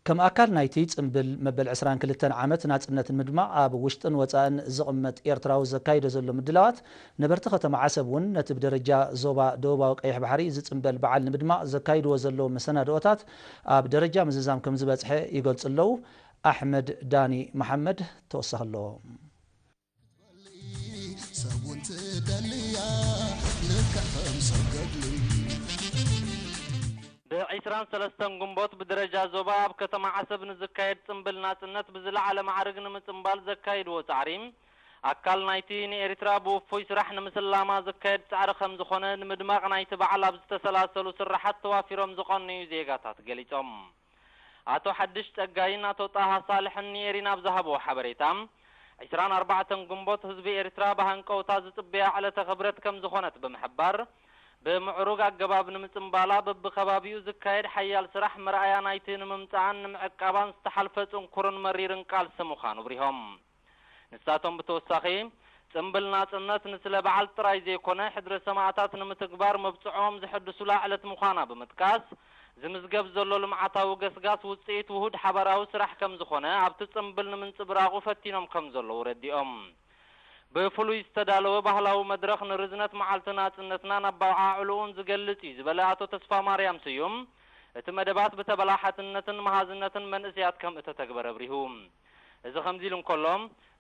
ከም ኣካል ናይቲ ጽምብል መበል ዕስራን ክልተን ዓመት ናጽነት ንምድማቕ ኣብ ውሽጥን ወጻእን ዝቕመጥ ኤርትራዊ ዘካይዶ ዘሎ ምድላዋት፣ ነበርቲ ከተማ ዓሰብ እውን ነቲ ብደረጃ ዞባ ደቡባዊ ቀይሕ ባሕሪ ዝጽምበል በዓል ንምድማቕ ዘካይድዎ ዘለዉ መሰናድኦታት ኣብ ደረጃ ምዝዛም ከም ዝበጽሐ ይገልጹ ኣለዉ። ኣሕመድ ዳኒ መሓመድ ተወሳኺ ኣለዎ። ሰብ እውን ትደልያ ልክዕ ከም ሰብ ገድሊ። ብዒስራን ሰለስተን ግንቦት ብደረጃ ዞባ ኣብ ከተማ ዓሰብ ንዝካየድ ጽምብል ናጽነት ብዝለዓለ ማዕርግ ንምጽምባል ዘካይድዎ ጻዕሪ ኣካል ናይቲ ንኤርትራ ብውፉይ ስራሕ ንምስላማ ዝካየድ ጻዕሪ ከም ዝኾነ ንምድማቕ ናይቲ በዓል ኣብ ዝተሰላሰሉ ስራሓት ተዋፊሮም ዝቐነዩ ዜጋታት ገሊጾም። ኣቶ ሓድሽ ጸጋይን ኣቶ ጣሃ ሳልሕን ንኤሪና ኣብ ዝሃብዎ ሓበሬታ፣ ዕስራን ኣርባዕተን ግንቦት ህዝቢ ኤርትራ ብሃንቀውታ ዝጽበያ ዕለተ ክብረት ከም ዝኾነት ብምሕባር፣ ብምዕሩግ ኣገባብ ንምጽንባላ በብኸባቢኡ ዝካየድ ሓያል ስራሕ መርኣያ ናይቲ ንምምጽኣን ንምዕቃባን ዝተሓልፈ ጽንኩርን መሪርን ቃልሲ ምዃኑ ኣብሪሆም። ንሳቶም ብተወሳኺ፣ ጽምብል ናጽነት ንስለ በዓል ጥራይ ዘይኮነ፣ ሕድሪ ሰማእታት ንምትግባር መብጽዖኦም ዘሐድሱላ ዕለት ምዃና ብምጥቃስ፣ ዝምዝገብ ዘሎ ልምዓታዊ ገስጋስ ውጽኢት ውሁድ ሓባራዊ ስራሕ ከም ዝኾነ ኣብቲ ጽምብል ንምንጽብራቑ ፈቲኖም ከም ዘለዉ ረዲኦም። ብፍሉይ ዝተዳለወ ባህላዊ መድረኽ ንርዝነት መዓልቲ ናጽነትናን ኣበዓዕልኡን ዝገልጽ እዩ ዝበለ ኣቶ ተስፋማርያም ስዩም፣ እቲ መደባት ብተበላሓትነትን መሃዝነትን መንእሰያት ከም እተተግበረ ኣብሪሁ። እዚ ከምዚ ኢሉ እንከሎ፣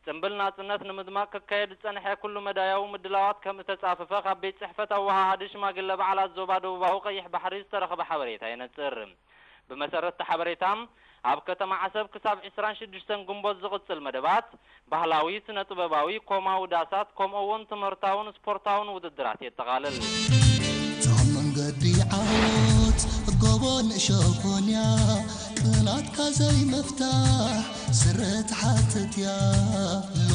ጽምብል ናጽነት ንምድማቕ ክካየድ ዝጸንሐ ኩሉ መዳያዊ ምድላዋት ከም እተጻፈፈ ካብ ቤት ጽሕፈት ኣወሃሃዲ ሽማግለ በዓላት ዞባ ደቡባዊ ቀይሕ ባሕሪ ዝተረኽበ ሓበሬታ የነጽር። ብመሰረት እቲ ሓበሬታ፣ ኣብ ከተማ ዓሰብ ክሳብ ዕስራን ሽዱሽተን ግንቦት ዝቕጽል መደባት ባህላዊ፣ ስነ-ጥበባዊ፣ ኮማዊ ዳሳት፣ ከምኡ እውን ትምህርታውን ስፖርታውን ውድድራት የጠቓልል። እታ መንገዲ ዓወት ጎቦ ንእሾኾንያ ቅናትካ ዘይምፍታሕ ስረ ትሓትት እያ።